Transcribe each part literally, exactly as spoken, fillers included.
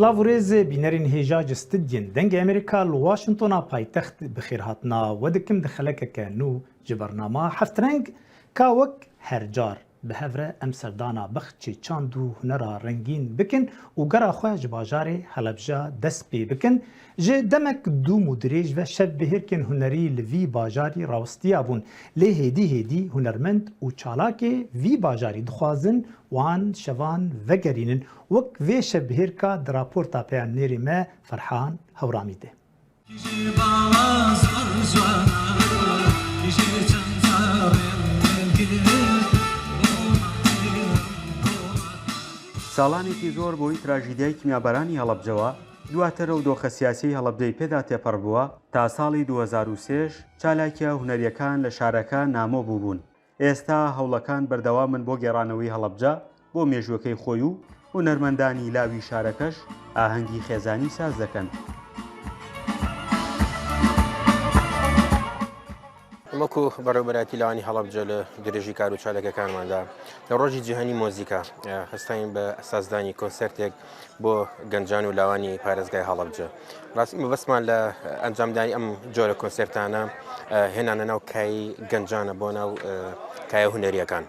Silav û rêzê bînerên hêja ji stûdyên Dengê Amerîka li Washingtona paytext bi xêr hatina we dikim di xelekeke nû ji bernama Heftreng ka wek her car bi hev re em serdana bexçê çand û hunera rengîn bikin û gera xwe ji bajarê Helebja dest pê bikin. Ji demek dûm û dirêj ve şevbihêrkên hunerî li vî bajarî rawestiyabûn. Lê hêdî hêdî hunermend û çalakê vî bajarî dixwazin wan şevan vegerînin. Wek vê şevbihêrka di raporta peyamnêrê me Ferhan Hewramî de. ساڵانێکی زۆر بۆی تراژیدیای کیمیابەرانی هەڵەبجەوە، دواتر ئەو دۆخە سیاسیی هەڵەبجەی پێدا تێپەڕ بووە، تا ساڵی دوو هەزار و سێش چالاکییە هونەرییەکان لە شارەکە نامۆ بووبوون. ئێستا هەوڵەکان بەردەوامن بۆ گێڕانەوەی هەڵەبجە بۆ مێژووەکەی خۆی و هونەرمەندانی لاوی شارەکەش ئاهەنگی خێزانی ساز دەکەن. وەکو بەڕێوەبەرایەتی لاوانی هەڵەبجە لە درێژی کار و چالاکیەکانماندا لە ڕۆژی جیهانی مۆزیکا، ئە، هەستاین بە سازدانی کۆنسەرتێک بۆ گەنجان و لاوانی پارێزگای هەڵەبجە. ڕاستی مەبەستمان لە ئەنجامدانی ئەم جۆرە کۆنسەرتانە، ئە، هێنانە ناو کای گەنجانە بۆ ناو، ئە، کایە هونەریەکان.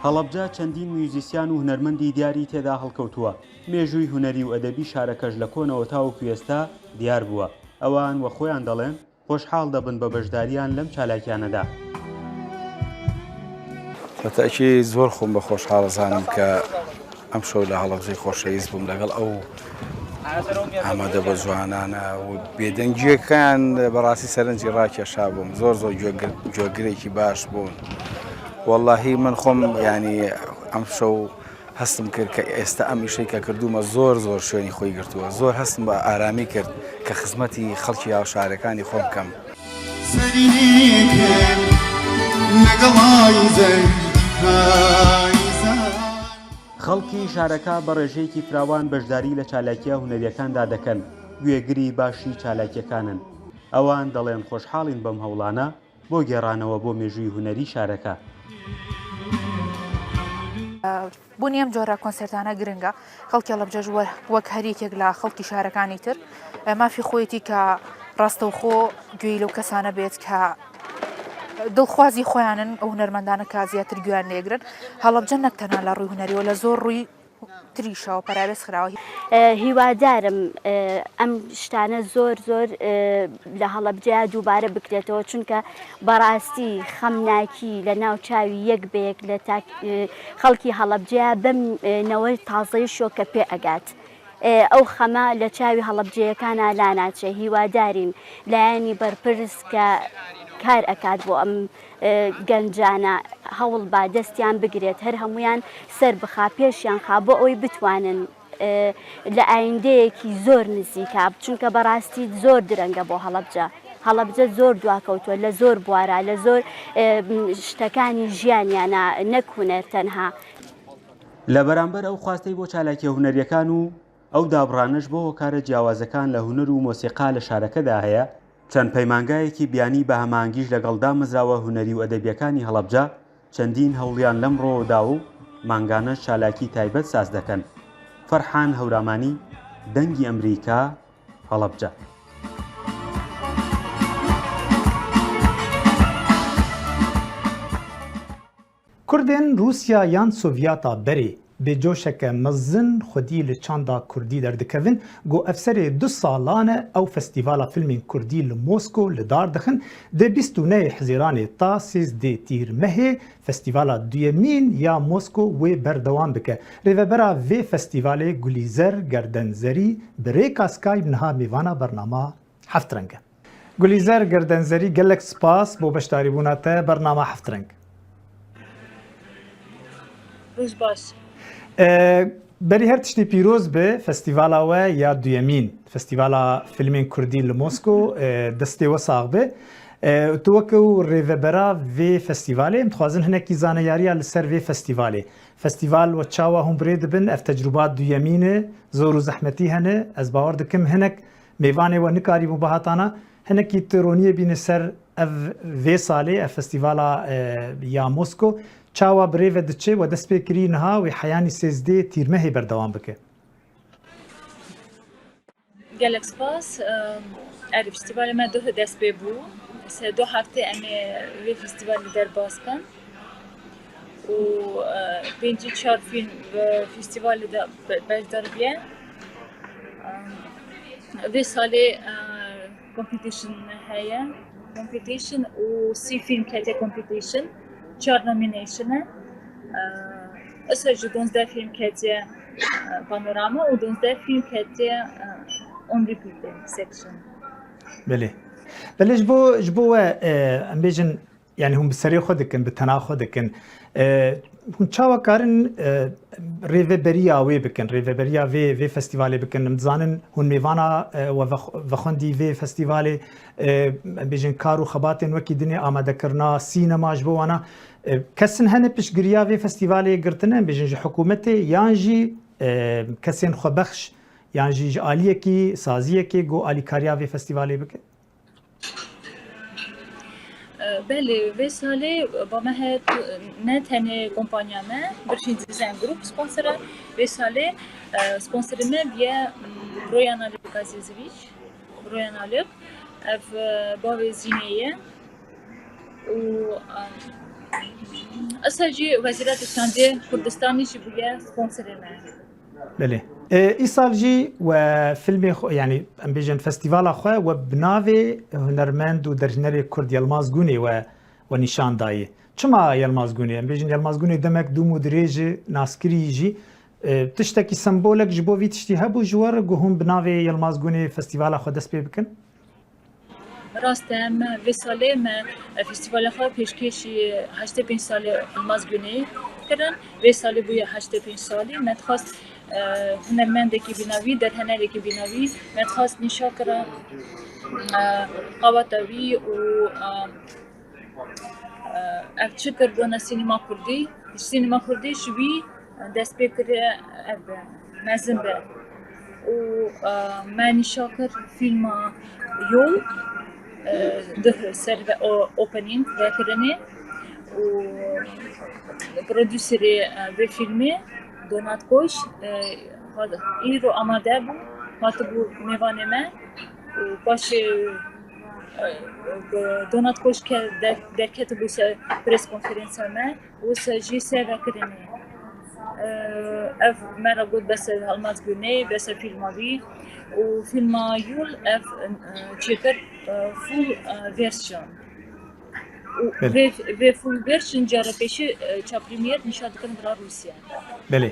هەڵەبجە چەندین میوزیسیان و هونەرمەندی دیاری تێدا هەڵکەوتووە. مێژووی هونەری و ئەدەبی شارەکەش لە کۆنەوە تاوەکو ئێستا دیار بووە. ئەوان وە خۆیان دەڵێن، خۆشحاڵ دەبن بە بەشداریان لەم چالاکیانەدا. بە تەئکید زۆر خۆم بە خۆشحاڵ زانم کە ئەم شەو لە هەڵەبجەی خۆشەویست بووم لەگەڵ ئەو ئامادە بە جوانانە و بێدەنگیەکان. بەڕاستی سەرنجی ڕاکێشا بووم. زۆر زۆر گوێگر-، گوێگرێکی باش بوون. وەڵاهی من خۆم، یعنی، ئەم شەو هەستم کرد کە ئێستا ئەم ئیشەی کە کردوومە زۆر زۆر شوێنی خۆی گرتووە. زۆر هەستم بە ئارامی کرد کە خزمەتی خەڵکی هاوشارەکانی خۆم بکەم. سەرینێکە لەگەڵای زەنگ پاییزە. خەڵکی شارەکە بە ڕێژەیەکی فراوان بەشداری لە چالاکیە هونەریەکاندا دەکەن، گوێگری باشی چالاکیەکانن. ئەوان دەڵێن خۆشحاڵین بەم هەوڵانە بۆ گێڕانەوە بۆ مێژووی هونەری شارەکە. بوونی ئەم جۆرە کۆنسێرتانە گرنگە. خەڵکی هەڵەبجەش وە-، وەک هەر یەکێک لە خەڵکی شارەکانی تر، مافی خۆیەتی کە ڕاستەوخۆ گوێی لەو کەسانە بێت کە دڵخوازی خۆیانن، ئەو هونەرمەندانە کە زیاتر گوێیان لێگرن. هەڵەبجە نەک تەنها لە ڕووی هونەریەوە، لە زۆر ڕووی تریشەوە پەراوێز خراوە. ئە، هیوادارم، ئە، ئەم شتانە زۆر زۆر، ئە، لە هەڵەبجەیە دووبارە بکرێتەوە، چونکە بەڕاستی خەمناکی لە ناو چاوی یەک بە یەک لە تاک-، ئە، خەڵکی هەڵەبجەیە بەم، ئە، نەوەی تازەی شۆکە پێ ئەگات. ئە، ئەو خەمە لە چاوی هەڵەبجەیەکانە لا ناچێ. هیوادارین لایەنی بەرپرس کە کار ئەکات بۆ ئەم، ئە، گەنجانە هەوڵ با دەستیان بگرێت، هەر هەمویان سەر بخا، پێشیان خا، بۆ ئەوەی بتوانن، ئە، لە ئایندەیەکی زۆر نزیکا، چونکە بەڕاستی زۆر درەنگە بۆ هەڵەبجە. هەڵەبجە زۆر دواکەوتووە لە زۆر بوارا، لە زۆر، ئە، شتەکانی ژیانیانە، نەک هونەر تەنها. لە بەرامبەر ئەو خواستەی بۆ چالاکیە هونەریەکان و ئەو دابڕانەش بۆ هۆکارە جیاوازەکان لە هونەر و مۆسیقا لە شارەکەدا هەیە، چەند پەیمانگایەکی بیانی بە هەماهەنگیش لەگەڵ دامەزراوە هونەری و ئەدەبیەکانی هەڵەبجە چەندین هەوڵیان لەم ڕۆدا و مانگانەش چالاکی تایبەت ساز دەکەن. فەرحان هەورامانی، دەنگی ئەمریکا، هەڵەبجە. Kurdên Rûsya yan Sovyeta berê bi coşeke mezin xwedî li çanda kurdî derdikevin, ku ev serê du salan e ew festîvala fîlmên kurdî li Mosko li dar dixin, di bîst û nehê Hezîranê ta sêzdê Tîrmehê festîvala duyemîn ya Mosko wê berdewam bike. Rêvebera vê festîvalê Gulîzer Gerdenzerî bi rêka Skype niha mêvana bernama Heft Reng e. Gulîzer Gerdenzerî, gelek spas bo beşdarîbûna te bernama Heft Reng. Roj baş. E, berî her tiştî pîroz be festîvala we ya duyemîn, Festîvala Fîlmên Kurdî li Mosko, e, destê we sax be. E, tu wekî rêvebera vê festîvalê, em dixwazin hinekî zaneyariya li ser vê festîvalê. Festîval we çawa hûn bi rê dibin? Ev tecrûba duyemîn e, zor û zehmetî hene. Ez bawer dikim hinek mêvanê we nikarîbû bihatana. Hinekî tu roniyê bîne ser ev vê salê, ev festîvala, e, ya Mosko. Çawa bi rê ve diçe? We dest pê kirî niha, wê heyanî sêzdê Tîrmehê berdewam bike. Gelek spas. Em, erê, festîvalê me duh dest pê bû. Se du heftê em ê vê festîvalê derbas kin. Û, e, pêncî çar fîlm bi festîvalê de be-, beşdar bûye. Em, vê salê, e, competition heye. Competition û sî fîlm kete competition. Çar nomination e. E, esa jî donzdeh fîlm ketiye, e, panorama û donzdeh fîlm ketiye, e, on repeat section. Belê. Belê ji bo, ji bo we, e, em bêjin, yani hûn bi serê xwe dikin, bi tena xwe dikin. E, hûn çawa karin, e, rêveberiya wê bikin, rêveberiya vê, vê festîvalê bikin? Em dizanin hûn mêvana, e, we vex-, vexwendî vê festîvalê, e, em bêjin kar û xebatên wekî dinê amadekirina sînema ji bo wana. E, kesin hene piştgiriya vê festîvalê girtine, em bêjin ji hikûmetê yan jî, e, kesên xwebexş yan jî ji aliyekî, saziyekê ku alîkariya vê festîvalê bike? Belê, vê salê ba me heye tu-, ne tenê kompanya me, Birşîn Design Group sponsor e. Vê salê, e, sponsorê me bûye, m, Royana Lukasêzeviç, Royana Luk. Ev, e, bavê Zînê ye. Û, e, esa jî Wezîreta Şandê Kurdistanî jî bûye sponsorê me. Belê. E, îsal jî we filmê xwe, yani em bêjin festîvala xwe we bi navê hunermend û derhînerê Kurd Yilmaz Gunê we, we nîşan dayê. Çima Yilmaz Gunê? Em bêjin Yilmaz Gunê demek dûm û dirêj e, naskirî jî. E, tiştekî sembolek ji bo vî tiştî hebû ji we re ku hûn bi navê Yilmaz Gunê festîvala xwe dest pê bikin? Rast e, me vê salê me, e, festîvala xwe pêşkêşî heştê pênc salê Yilmaz Gunê kirin. Vê salê bûye heştê pênc salî. Me dixwest, e, hunermendekî bînavî, derhenerekî bînavî, me dixwest nîşa kira, e, qaweta wî û, e, e, ev çi kir bona sînema kurdî. Sînema kurdî ji wî dest pê kiriye, ev be, mezin be. Û, e, me nîşa kir fîlma Yol, e, di ser ve o, opening vekirinê û prodûserê, e, vê fîlmê Donat Koç, e, hat-, îro amade bû, hatibû mêvanê me û paşê, e, Donat Koç ke der-, derketibû ser pres konferansa me. Wisa jî ser vekirinê. Ev me re got bese Yilmaz Gunê, bese fîlma wî û fîlma Yol ev, e, çêkir, e, full, e, version. Û Belê. vê, vê full version cara pêşî, e, ça premiere nîşa dikin vira Rûsya. Belê.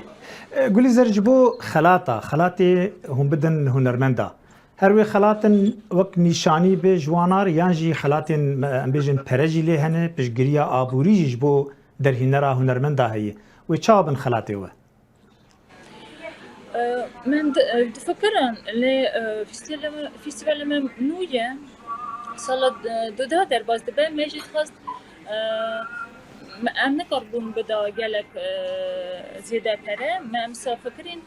E, Gulîzer, ji bo xelata, xelatê hûn bidin hunermenda. Her wê xelatin wek nîşanî bi ji wana re yan jî xelatên, em bêjin, pere jî lê hene, piştgiriya aborî jî ji bo derhînera hunermenda heye. Wê çawa bin xelatê we? E, min di-, e, difikirin, lê, e, festîvalê me, festîvalê me nû ye. Sala, e, duda derbas dibe, me jî dixwest, e, me, em nikaribûn bida gelek, e, zêde pere. Me em sa fikirîn,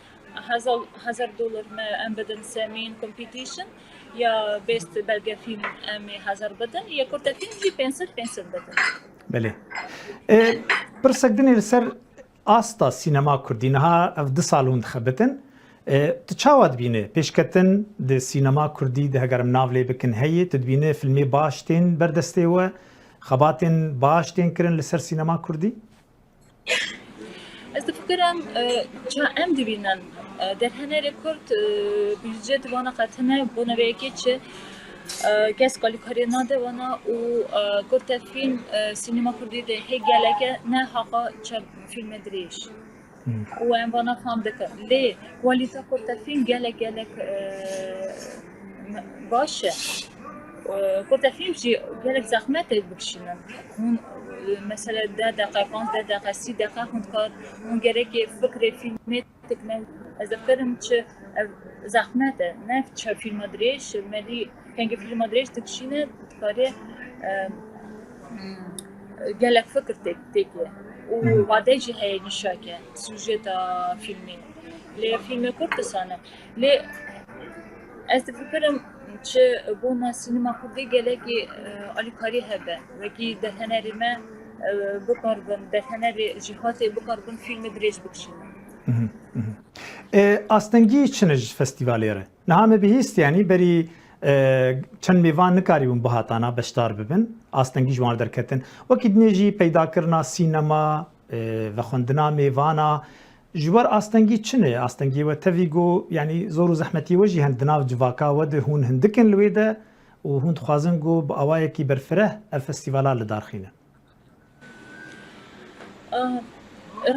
hezar, hezar dolar me em bidin semîn competition, ya best belge fîlm em ê hezar bidin, ya kurte fîlm jî pênc sed, pênc sed bidin. Belê. E, pirsek dinê li ser asta sînema kurdî, niha ev du sal hûn dixebitin. E, tu çawa dibîne pêşketin di sînema kurdî de, heger em nav lê bikin, heye? Tu dibîne filmê baş tên ber destê we, xebatên baş tên kirin li ser sînema kurdî? Ez difikirim Kirin, e, ça em dibînin, e, derhenerê Kurd, e, budcê di vana qetine, bona vê yekê çi, e, kes alîkariyê nade vana û, e, kurte fîlm, e, sînema Kurdî de hê geleke ne haqa ça fîlme dirêj. Û em vana fam dikin. Lê kualîta kurte fîlm gelek, gelek, e, baş e. E, kurte fîlm jî gelek zehmet e bikişînin. Hûn, e, mesela deh deqe, panzdeh deqe, sî deqe hûn dikar, hûn gerekê fikrê fîlmê dikine. Ez difikirim çi ev zehmet e. Ne çi fîlma dirêj, merî kengê fîlma dirêj dikişîne, dikarê, e, hmm, gelek fikir tê-, têkê. Û wade jî heye nîşake, sujeta fîlmê. Lê fîlmê Kurdistanê. Lê ez difikirim çi bona sînema Kurdî gelekî, e, alîkarî hebe. Wekî derhenerê me, e, bikaribin, derhenerê jîhatê bikaribin fîlmê dirêj bikişînin. Mhm, mhm. E, astengî çi ne ji festîvalê re? Niha me bihîst, yanî berî, e, çend mêvan nikarîbûn bihatana beşdar bibin. Astengî ji wan derketin. Wekî dinê jî peydakirina sînema, e, vexwendina mêvana, ji wer astengî çi ne? Astengiyê we tevî got, yanî zor û zehmetiyê we jî hene di nav civaka we de, hûn hindik in li wê de û hûn dixwazin got bi awayekî berfireh ev festîvala li dar xîne. Ah,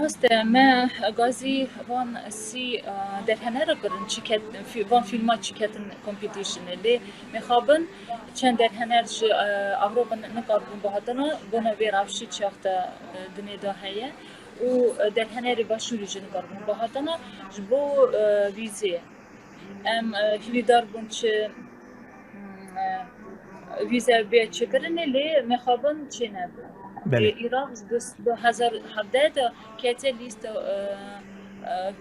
rast e, me gazî van sî, ah, derhener kirin, çi ket-, fî-, van fîlma çi ketin competitionê. Lê mixabin çend derhener ji, eh, Ewropa ne-, nikaribûn bihatina, bona vê rewşê çaxta, eh, dinê de heye. Û, eh, derhenerê Başûrî jî nikaribûn bihatina ji bo, eh, vîzê. Em, e, hîvîdar bûn çi, hmm, e, vîze bê çêkirinê, lê mixabin çê nebû. Belê. Lê Îraq du, du hezar hevdeh de kete lîsta, e, e,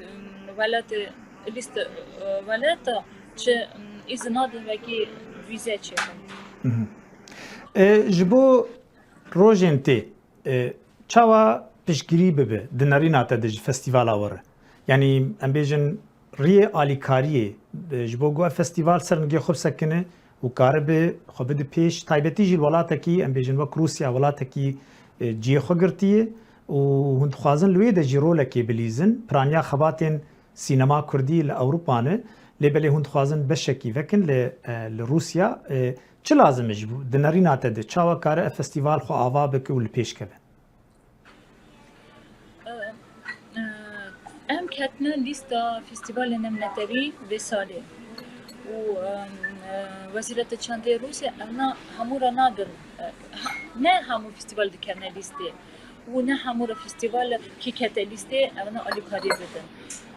welatê, lîsta, e, welata çi, hmm, îzin nadin wekî vîze çêkin. Mhm. E, ji bo rojên tê, e, çawa piştgirî bibe di nerîna te de ji festîvala we re? Yanî em bêjin riyê alîkariyê, e, ji bo ku ev festîval ser nigê xwe bisekine û karibe xwe bide pêş, taybetî jî li welatekî, em bêjin wek Rûsya, welatekî, e, cihê xwe girtiye û hûn dixwazin li wê de jî rolekê bilîzin, piraniya xebatên sînema kurdî li Ewropa ne, lê belê hûn dixwazin beşekî vekin li, e, li Rûsya. E, çi lazim e ji bo, di nerîna te de, çawa kare ev festîval xwe ava bike û li pêş keve? E, e, em ketine lîsta festîvalên navnetewî vê salê û, e, e, Wezîreta Çandê Rûsya evna hemû re nadin. E, ha-, ne hemû festîval dikevne lîstê. Û ne hemû re festîval kî kete lîstê, ev ne alîkariyê bidin.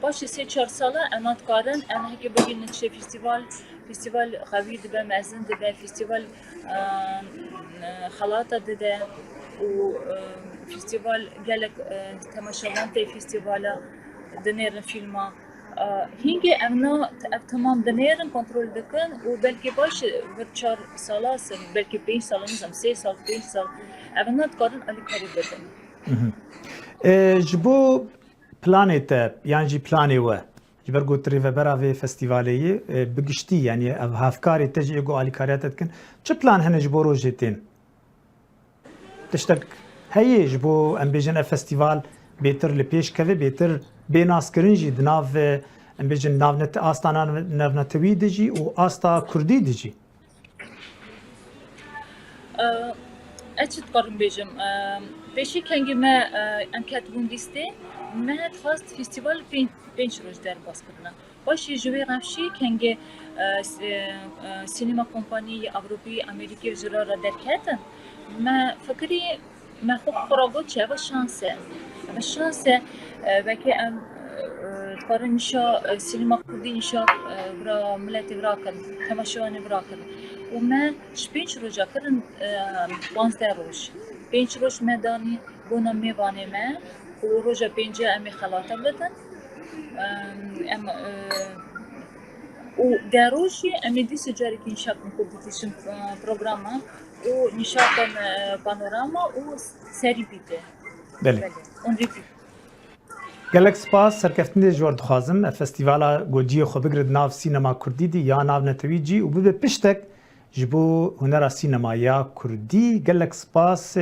Paşê sê çar sala ev ne dikarin, ev ne heke bigihînin çi festîval, festîval qewî dibe, mezin dibe, festîval, e, e, xelata dide û, e, festîval gelek, e, temaşevan tê festîvala dinêrin fîlma. Hingê ev na, ev temam dinêrin, kontrol dikin û belkî baş vir çar sala, belkî pênc sala, nizam, sê sal, pênc sal, ev na dikarin alîkarî bikin. Mhm. E, ji bo planê te yan jî planê we, ji ber ku tu rêvebera vê festîvalê yî, e, bi giştî, yanî ev hevkarê te jî ê ku alîkariya te dikin, çi plan hene ji bo rojê tên? Tiştek heye ji bo, em bêjin, ev festîval bêtir li pêş keve, bêtir bê naskirin jî di nav, em bêjin, navnet-, asta nav-, navnetewî de jî û asta kurdî de jî? Eee, ez çi dikarim bêjim? Eee, pêşî kengî me, eee, em ketibûn lîstê, me dixwest festîval pênc, pênc roj derbas bikine. Paşê ji wê rewşî kengê, e, s-, e, e, sînema kompanî yê Ewropî, Amerîkî û jî re re derketin, me fikirî, me xwe xwe re got çi, ev şans e. Ev şans e, e, belkî em, e, e, dikarin nîşa, e, sînema kurdî nîşa, e, vira miletê vira kirin, temaşevanê vira kirin. Û me ji pênc roja kirin, e, panzdeh roj. Pênc roj me danî bona mêvanê me û roja pêncê em ê xelata bidin. Em, em, e, û deh roj jî em ê dîsa carekî nîşa bikin competition, e, programa û nîşa bikin, e, panorama û serî bîte. Belê. Belê. On repeat. Gelek spas, serkeftinê ji we re dixwazim. Ev festîvala ku cihê xwe bigire di nav sînema kurdî de ya navnetewî jî û bibe piştek ji bo hunera sînema ya kurdî. Gelek spas.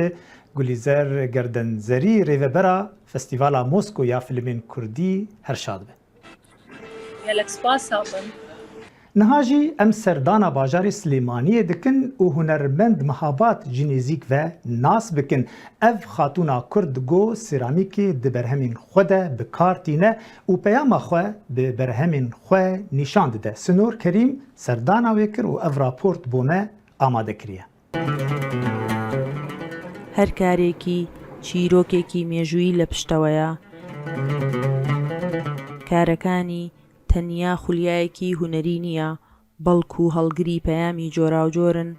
Gulîzer Gerdenzerî, rêvebera Festîvala Mosko ya Filmên Kurdî, her şad be. Gelek spas, sağ bin. Niha jî em serdana bajarê Silêmaniyê dikin û hunermend Mehabat ji nêzîk ve nas bikin. Ev xatûna Kurd go seramîkê di berhemên xwe de bi kar tîne û peyama xwe bi berhemên xwe nîşan dide. Sinor Kerîm serdana wê kir û ev raport bo me amade kiriye. هەر کارێکی چیرۆکێکی مێژووی لە پشتەوەیە. کارەکانی تەنیا خولیایەکی هونەری نییە، بەڵکو هەڵگری پەیامی جۆراوجۆرن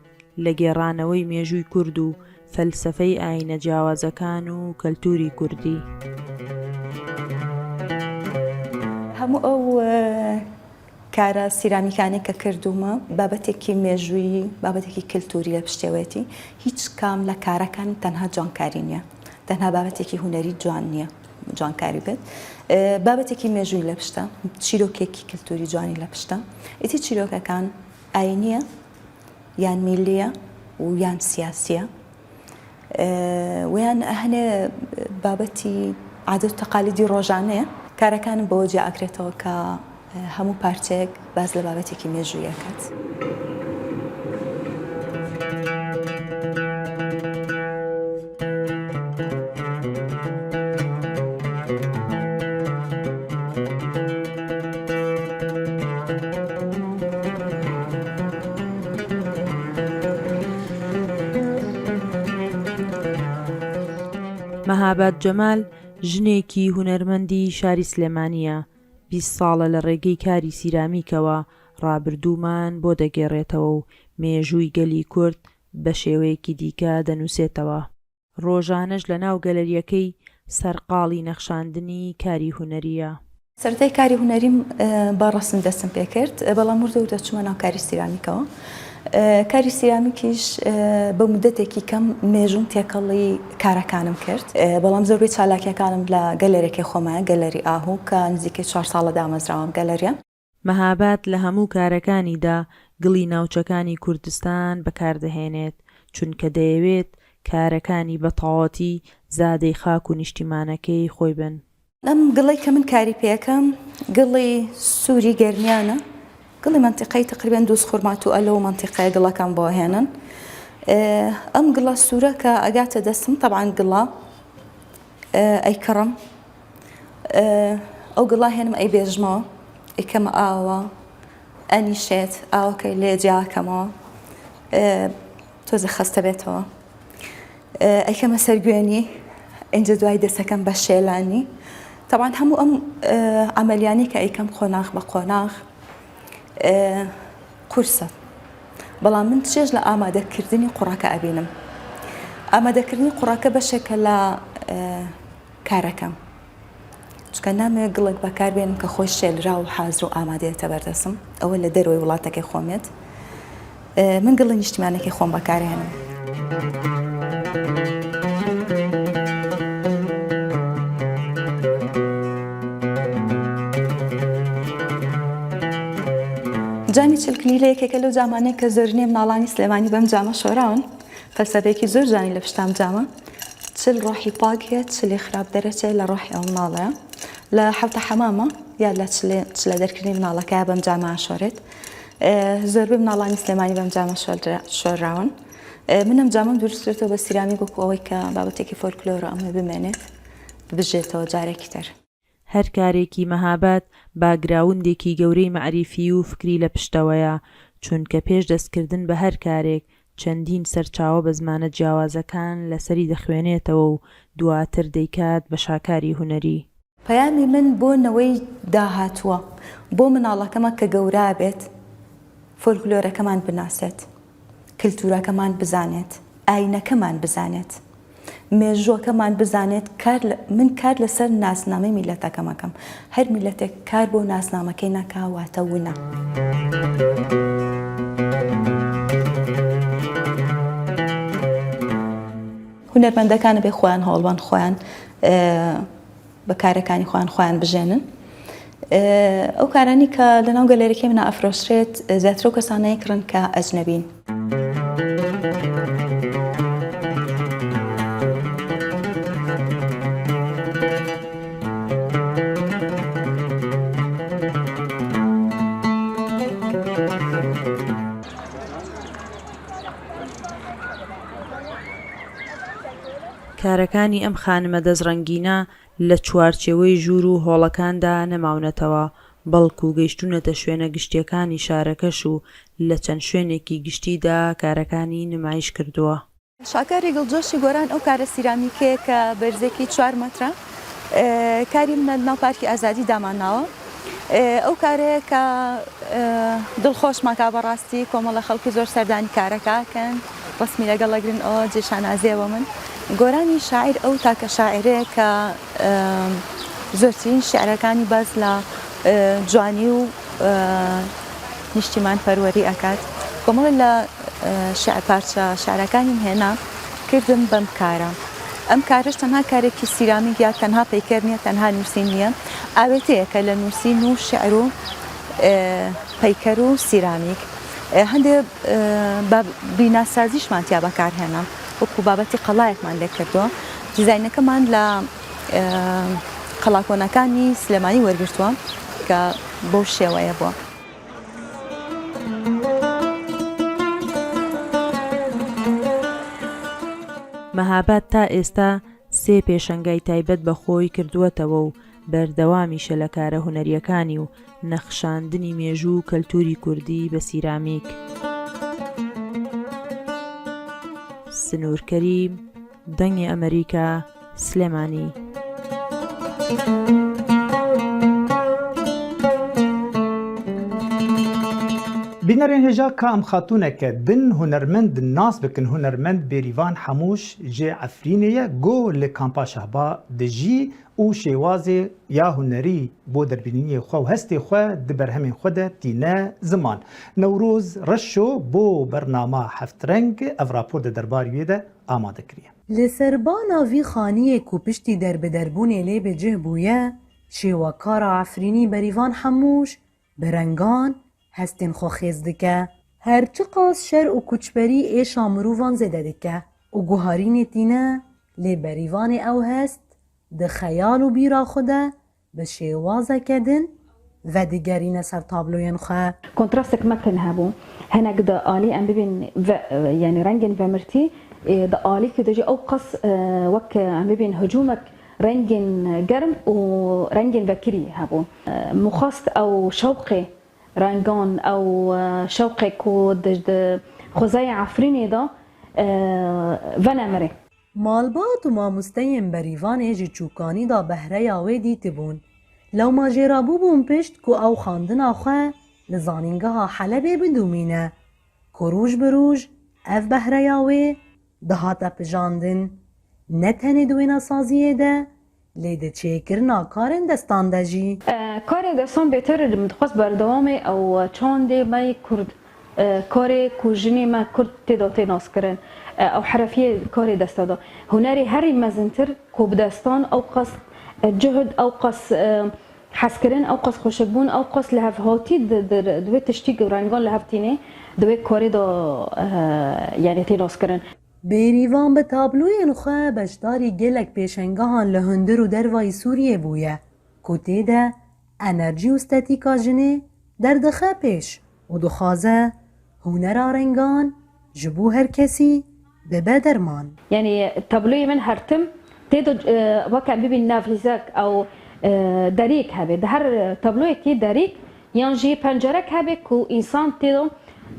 لە گێڕانەوەی مێژووی کورد و فەلسەفەی ئاینە جیاوازەکان و کەلتوری کوردی. هەموو ئەو، ئە، کارە سیرامیکانەی کە کردوومە، بابەتێکی مێژوویی، بابەتێکی کلتوری لە پشتێوەیەتی. هیچ کام لە کارەکان تەنها جوانکاری نییە، تەنها بابەتێکی هونەری جوان نییە، جوانکاری بێت. ئە، بابەتێکی مێژووی لە پشتە، چیرۆکێکی کلتوری جوانی لە پشتە. ئیتی چیرۆکەکان ئاینیە، یان میلیە و یان سیاسیە. ئە، ویان ئەهنێ بابەتی عادەت و تەقالیدی ڕۆژانەیە. کارەکانم بەوە جیا ئەکرێتەوە کە، ئە، هەموو پارچەیەک باز لە بابەتێکی مێژوویەکات. مەهاباد جەمال ژنێکی هونەرمەندی شاری سلێمانیە. بیست ساڵە لە ڕێگەی کاری سیرامیکەوە ڕابردوومان بۆ دەگێڕێتەوە و مێژووی گەلی کورد بە شێوەیەکی دیکە دەنووسێتەوە. ڕۆژانەش لە ناو گەلەریەکەی سەرقاڵی نەخشاندنی کاری هونەریە. سەرەتای کاری هونەریم، ئە، بە ڕەسم دەستم پێ کرد، ئە، بەڵام وردە وردە چوومە ناو کاری سیرامیکەوە. ئە، کاری سیرامیکیش، ئە، بە مدەتێکی کەم مێژووم تێکەڵی کارەکانم کرد. ئە، بەڵام زۆربەی چالاکیەکانم لە گەلەرێکی خۆمە، گەلەری ئاهو، کە نزیکەی چوار ساڵە دامەزراوەم گەلەریە. مەهاباد لە هەموو کارەکانیدا گڵی ناوچەکانی کوردستان بەکاردەهێنێت، چونکە دەیەوێت کارەکانی بە تەواوەتی زادەی خاک و نیشتیمانەکەی خۆی بن. ئەم گڵەی کە من کاری پێەکەم، گڵی سووری گەرمیانە. گڵی مەنتیقەی تەقریبەن دووز خورمات و ئەلە و مەنتیقەیە گڵەکان بۆ هێنن. ئێ، ئەم گڵە سوورە کە ئەگاتە دەستم، تەبعەن گڵە، ئێ، ئەیکڕم. ئێ، ئەو گڵە هێنم ئەی بێژمەوە، ئەیکەمە ئاوە، ئەنیشێت، ئاوەکەی لێ جیاکەمەوە. ئێ، تۆزێ خەستە بێتەوە. ئێ، ئەیکەمە سەر گوێنی، ئینجا دوای دەسەکەم بە شێلانی. تەبعەن هەموو ئەم، ئێ، عەمەلیانەی کە ئەیکەم قۆناغ بە قۆناغ، ئێ، قورسە. بەڵام من چێژ لە ئامادەکردنی قوڕەکە ئەبینم. ئامادەکردنی قوڕەکە بەشێکە لە، ئێ، کارەکەم. چونکە نامەوێت گڵێک بەکاربێنم کە خۆی شێلرا و حازر و ئامادەیەتە بەردەستم. ئەوە لە دەرەوەی وڵاتەکەی خۆمێت. ئێ، من گڵی نیشتیمانەکەی خۆم بەکارهێنم. جامی چلکلیلە یەکێکە لەو جامانەیە کە زۆرینەی مناڵانی سلێمانی بەم جامە شۆراون. فەلسەفەیەکی زۆر جوانی لە پشتام جامە. چل ڕۆحی پاک هەیە، چلی خراپ دەرەچێ لە ڕۆحی ئەو مناڵەیە. لە حەوتە حەمامە یا لە چلێ، چلە دەرکردنی مناڵەکەیە بەم جامە ئاشۆرێت. ئێ، زۆربەی مناڵانی سلێمانی بەم جامە شۆلرا-، شۆرراون. ئێ، من ئەم جامەم دروست کرێتەوە بە سیرامیک وەکو ئەوەی کە بابەتێکی فۆلکلۆرە ئەمە بمێنێت، بژێتەوە جارێکی تر. هەر کارێکی مەهاباد باگراوندێکی گەورەی مەعریفی و فکری لە پشتەوەیە، چونکە پێش دەستکردن بە هەر کارێک چەندین سەرچاوە بە زمانە جیاوازەکان لەسەری دەخوێنێتەوە و دواتر دەیکات بە شاکاری هونەری. پەیامی من بۆ نەوەی داهاتووە، بۆ مناڵەکەمە کە گەورا بێت، فۆلکلۆرەکەمان بناسێت، کلتورەکەمان بزانێت، ئاینەکەمان بزانێت، مێژووەکەمان بزانێت. کار لە، من کار لەسەر ناسنامەی میلەتەکەم ئەکەم. هەر میلەتێک کار بۆ ناسنامەکەی ناکا، واتە ونە. هونەرمەندەکانە بێ خۆیان هەوڵبەن خۆیان، ئێ، بە کارەکانی خۆیان خۆیان بژێنن. ئێ، ئەو کارانی کە لەناو گەلەریەکەی منا ئەفرۆشرێت، زیاتر ئەو کەسانەی کڕن کە ئەجنەبین. کارەکانی ئەم خانمە دەستڕەنگینە لە چوارچێوەی ژوور و هۆڵەکاندا نەماونەتەوە، بەڵکو گەیشتوونەتە شوێنە گشتیەکانی شارەکەش و لە چەند شوێنێکی گشتیدا کارەکانی نمایش کردووە. شاکاری گڵجۆشی گۆران ئەو کارە سیرامیکەیە کە بەرزێکی چوار مەترە. ئێ، کاری منە ناو پارکی ئازادی دامانناوە. ئێ، ئەو کارەیە کە، ئێ، دڵخۆشمان کا بەڕاستی کۆمەڵە خەڵکی زۆر سەردانی کارەکە کەن. ڕسمی لەگەڵ ئەگرن ئەوە جێ شانازیە بۆ من. گۆرانی شاعیر ئەو تاکە شاعیرەیە کە، ئێ، زۆرترین شعرەکانی باز لە، ئێ، جوانی و، ئێ، نیشتیمان پەروەری ئەکات. کۆمەڵە لە، ئێ، شعر پارچە شعرەکانیم هێنا کردم بەم کارە. ئەم کارش تەنها کارێکی سیرامیک یا تەنها پەیکەر نییە، تەنها نووسین نییە. ئاوێتەیەکە لە نووسین و شعر و، ئێ، پەیکەر و سیرامیک. ئێ، هەندێک، ئێ، باب-، بیناسازیشمان تیا بەکارهێنا، وەکو بابەتی قەڵایەکمان لێ کردووە. دیزاینەکەمان لە، ئێ، قەڵاکۆنەکانی سلێمانی وەرگرتووە کە بەو شێوەیە بووە. مەهاباد تا ئێستا سێ پێشەنگای تایبەت بە خۆی کردووەتەوە و بەردەوامیشە لە کارە هونەریەکانی و نەخشاندنی مێژوو و کەلتوری کوردی بە سیرامیک. سنوور کەریم، دەنگی ئەمریکا، سلێمانی. Bînerên hêja ka em xatûneke din hunermend nas bikin, hunermend Bêrîvan Hemûş jê Efrînê ye, ku li Kampa Şehba dijî û şêwazê ya hunerî bo derbînîniyê xwe û hestê xwe di berhemên xwe de tîne ziman. Newroz Reşo bo bernama Heftreng ev rapor di derbarî wê de amade kiriye. Li serbana vî xaniyê ku piştî derbiderbûnê lê bi cih bûye, şêwekara Efrînî Berîvan Hemûş bi rengan hestên xwe xêz dike. Her çiqas şer û koçberî êşa mirovan zêde dike û guharînê tîne, lê Berîvanê ew hest di xeyal û bîra xwe de bi şêwazeke din vedigerîne ser tabloyên xwe. Kontrastek me tune hebû. Hinek di alî em bibîn ve, yanî rengên vemirtî, ê, di alî ku de jî ew qas, e, wek em bibîn hicûmek rengên germ û rengên vekirî hebû. E, min xwest ew şewqê rengan, ew, e, şewqê ku di, di xwezayê Efrînê de, e, venemire. Malbat û mamosteyên Berîvanê ji çûkanî de behreya wê dîtibûn. Lewma jê re bûbûn pişt ku ew xwendina xwe li Zanîngeha Helebê bidomîne, ku roj bi roj ev behreya wê dihate pijandin. Ne tenê di wênesaziyê de, lê di çêkirina karên destan de jî. E, karê destan bêtir min dixwest berdewamê ew çandê me yê Kurd, e, karê ku jinê me Kurd tê de tê naskirin, e, ew herefiyê karê desta de. Hunerê herî mezintir ku bi destan ew qas, e, cihd, ew qas, e, hezkirin, ew qas xweşikbûn, ew qas lihevhatî di, di, di wê tiştî ku rengan li hev tîne, di wê karê de, e, yanî tê naskirin. Bêrîvan bi tabloyên xwe beşdarî gelek pêşengehan li hundir û dervayî Sûriyê bûye, ku tê de enerjî û stetîka jinê derdixe pêş û dixwaze hunera rengan ji bo her kesî bibe derman. Yanî tabloyê min her tim tê de, e, weke bibîn nav hîzek ew, e, derîk hebe. Di her tabloyekî derîk yan jî pencerek hebe ku însan tê de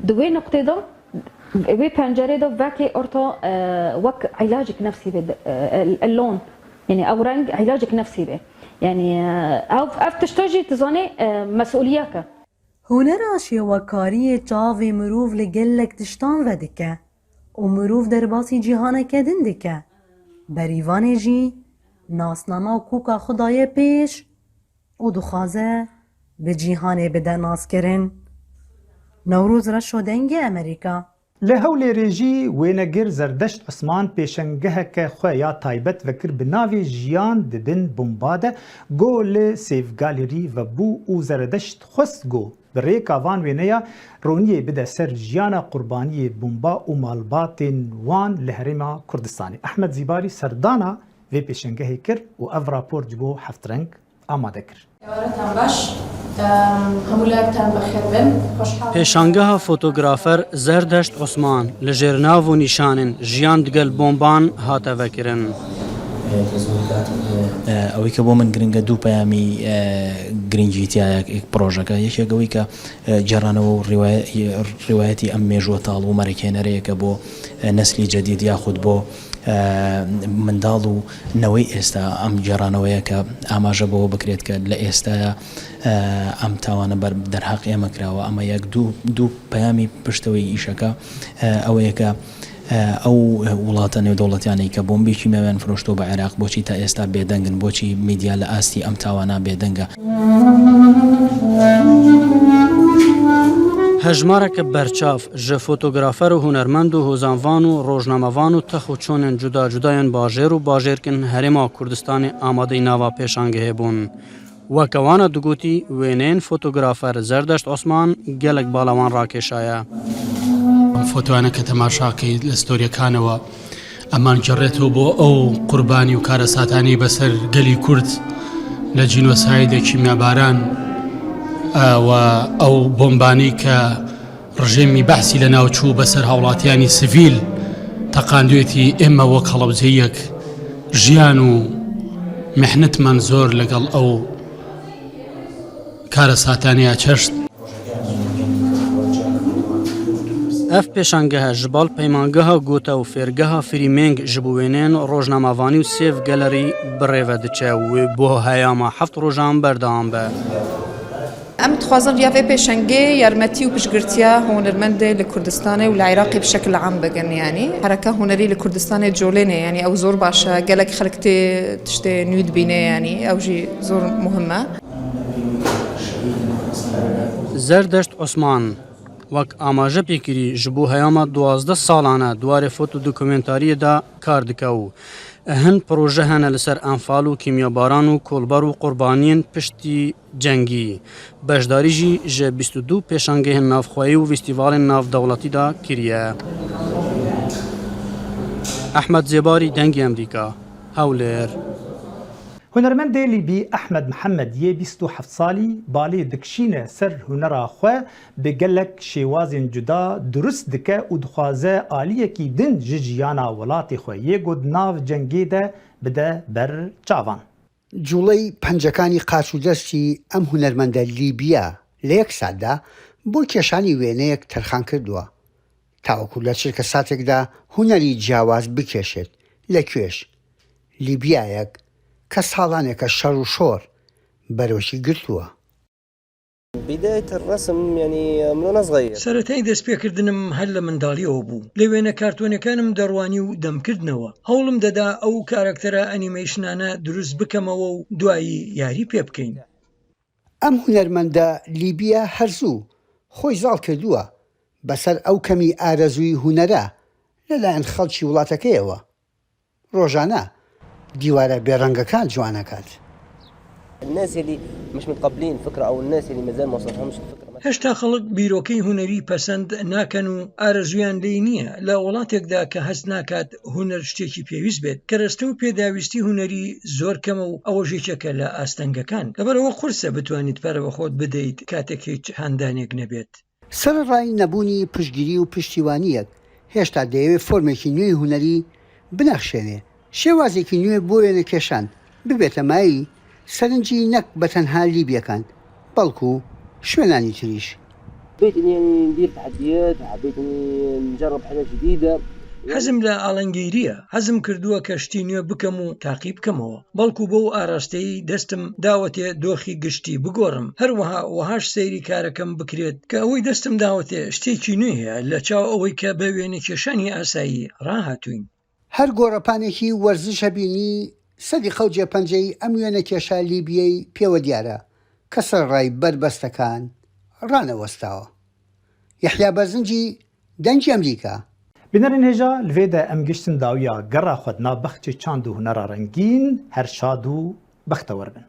di wê nuqtê de Wê pencerê de vekê orto, e, wek îlacek nefsî be, e, e, lon. Yanî ew reng îlacek nefsî be. Yanî, e, ev, ev tişta jî tu zanê, e, mesuliyek e. Hunera şêwekariyê çavê mirov li gelek tiştan vedike û mirov derbasî cîhaneke din dike. Berîvanê jî nasnama û koka xwe daye pêş û dixwaze bi cîhanê bide naskirin. Newroz Reşo, Dengê Amerîka. Li Hewlêrê jî wênegir Zerdeşt Osman pêşengeheke xwe ya taybet vekir bi navê Jiyan di bin bomba de, go li Save Gallery vebû û Zerdeşt xwest go bi rêka van wêneya roniyê bide ser jiyana qurbaniyê bomba û malbatên wan li Herêma Kurdistanê. Ehmed Zîbarî serdana vê pêşengehê kir û ev rapor ji bo Heftreng amade kir. Êvarêtan baş, em, hemû layektan bi xêr bin. Xweşhal. Pêşangeha fotografer Zerdeşt Osman li jêr nav û nîşanên jiyan digel bomban hate vekirin. ئەوەی کە بۆ من گرنگە، دوو پەیامی گرنگی تایە پرۆژەکە. یەکێک ئەوەی کە جێڕانەوە و ڕیوایەتی ئەم مێژووە تاڵ و مەرەکێنەرەیەکە بۆ نەسلی جەدید یاخود بۆ منداڵ و نەوەی ئێستا. ئەم جێڕانەوەیە کە ئاماژە بەوە بکرێت کە لە ئێستاە ئەم تاوانە بەر دەرهاق ئێمە کراوە. ئەمە یەک. دوو، دوو پەیامی پشتەوەی ئیشەکە ئەوەیە کە ئەو وڵاتە نێودەوڵەتیانەی کە بۆمبێکی ماویان فرۆشتۆ بە عێراق، بۆچی تا ئێستا بێدەنگن؟ بۆچی میدیا لە ئاستی ئەم تاوانە بێدەنگە؟ هەژمارەکە بەرچاف ji fotografer û hunermend û hozanvan û rojnamevan û tex û çonên cuda cuda yên bajêr û bajêrkin Herêma Kurdistanê amadeyî nava pêşangehê bûn. Weke wana digotî, wêneyên fotografer Zerdeşt Osman gelek bala wan rakêşaye. ئەم فۆتۆیانە کە تەماشاکەی لە ستۆریەکانەوە ئەمان گەڕێتەوە بۆ ئەو قوربانی و کارەساتانی بەسەر گەلی کورد لە جینۆسایدە کیمیاباران و ئەو بۆمبانی کە ڕژێمی بەعسی لە ناوچوو بەسەر هاوڵاتیانی سڤیل تەقاندوێتی. ئێمە وەک هەڵەبجەیەک ژیان و مەحنەتمان زۆر لەگەڵ ئەو کارەساتانەیە چەشت. Ev pêşangehe ji bal peymangeha Gota û fêrgeha Frîmêng ji bo wêneyên rojnamevanî û Save Gallery bi rê ve diçe û wê bo heyama heft rojan berdewam be. Em dixwazin riya vê pêşengê yarmetî û piştgirtiya hunermendê li Kurdistanê û li Iraqê bi şekil am bikin, yanî hereka hunerî li Kurdistanê colêne, yanî ew zor baş e, gelek xelk tê tiştê nû dibîne, yanî ew jî zor muhim e. Zerdeşt Osman, wek amaje pê kirî, ji bo heyama duwazdeh salan e di warê fotodokumentariyê de kar dike û hin proje hene li ser enfal û kîmyabaran û kolber û qurbaniyên piştî cengî. Beşdarî jî ji bîst û du pêşangehên navxweyî û festîvalên navdewletî de kiriye. Ehmed Zêbarî, Dengê Emrîka, Hewlêr. Hunermendê Lîbî Ehmed Mihemed yê bîst û heft salî balê dikişîne ser hunera xwe, bi gelek şêwazên cuda durust dike û dixwaze aliyekî din ji jiyana welatê xwe yê ku di nav cengê de bide ber çavan. جوڵەی پەنجەکانی قاچ و دەستی ئەم هونەرمەندە لیبییە لە یەک ساتدا بۆ کێشانی وێنەیەک تەرخان کردووە، تاوەکو لە چرکە ساتێکدا هونەری جیاواز بکێشێت لە کوێش، لیبیایەک کە ساڵانێکە شەڕ و شۆر بەرۆکی گرتووە. بداية الرسم يعني من وأنا صغير. سەرەتای دەستپێکردنم هەر لە منداڵییەوە بوو. لە وێنە کارتۆنییەکانم دەڕوانی و دەمکردنەوە. هەوڵم دەدا ئەو کارەکتەرە ئەنیمەیشنانە دروست بکەمەوە و دوایی یاری پێ بکەین. ئەم هونەرمەندە لیبییە هەر زوو خۆی زاڵ کردووە بەسەر ئەو کەمی ئارەزووی هونەرە لەلایەن خەڵکی وڵاتەکەیەوە. ڕۆژانە دیوارە بێڕەنگەکان جوان ئەکات. الناس اللي مش متقبلين الفكرة أو الناس اللي مازال ما وصلتهمش الفكرة. هێشتا خەڵک بیرۆکەی هونەری پەسەند ناکەن و ئارەزوویان لێی نییە. لە وڵاتێکدا کە هەست ناکات هونەر شتێکی پێویست بێت، کەرەستە و پێداویستی هونەری زۆر کەمە و ئەوەش یەکێکە لە ئاستەنگەکان. لەبەرئەوە قورسە بتوانیت پەرە بە خۆت بدەیت کاتێک هیچ هاندانێک نەبێت. سەرەڕای نەبوونی پشتگیری و پشتیوانییەک، هێشتا دەیەوێت فۆرمێکی نوێی هونەری بنەخشێنێ، شێوازێکی نوێ بۆ وێنەکێشان ببێتە مایەی سەرنجی نەک بە تەنها لیبییەکان، بەڵکو شوێنانی تریش. حبيت إني يعني ندير تحديات، حبيت إني نجرب حاجات جديدة. حەزم لە ئاڵنگیرییە. حەزم کردووە کە شتی نوێ بکەم و تاقی بکەمەوە. بەڵکو بەو ئاراستەیەی دەستم داوەتێ دۆخی گشتی بگۆڕم. هەروەها وەهاش سەیری کارەکەم بکرێت کە ئەوەی دەستم داوەتێ شتێکی نوێیە لە چاو ئەوەی کە بە وێنەکێشانی ئاسایی ڕاهاتووین. هەر گۆڕەپانێکی وەرزشە بینی سەدیقە و جێپەنجەی ئەم وێنەکێشە لیبییەی پێوە دیارە کە سەرەڕای بەربەستەکان ڕانەوەستاوە. یەحیا بەرزنجی، دەنگی ئەمریکا. Bînerên hêja, li vê de em gihiştin dawiya gera xwe di nav bexçê çand û hunera rengîn, her şad û bextewar bin.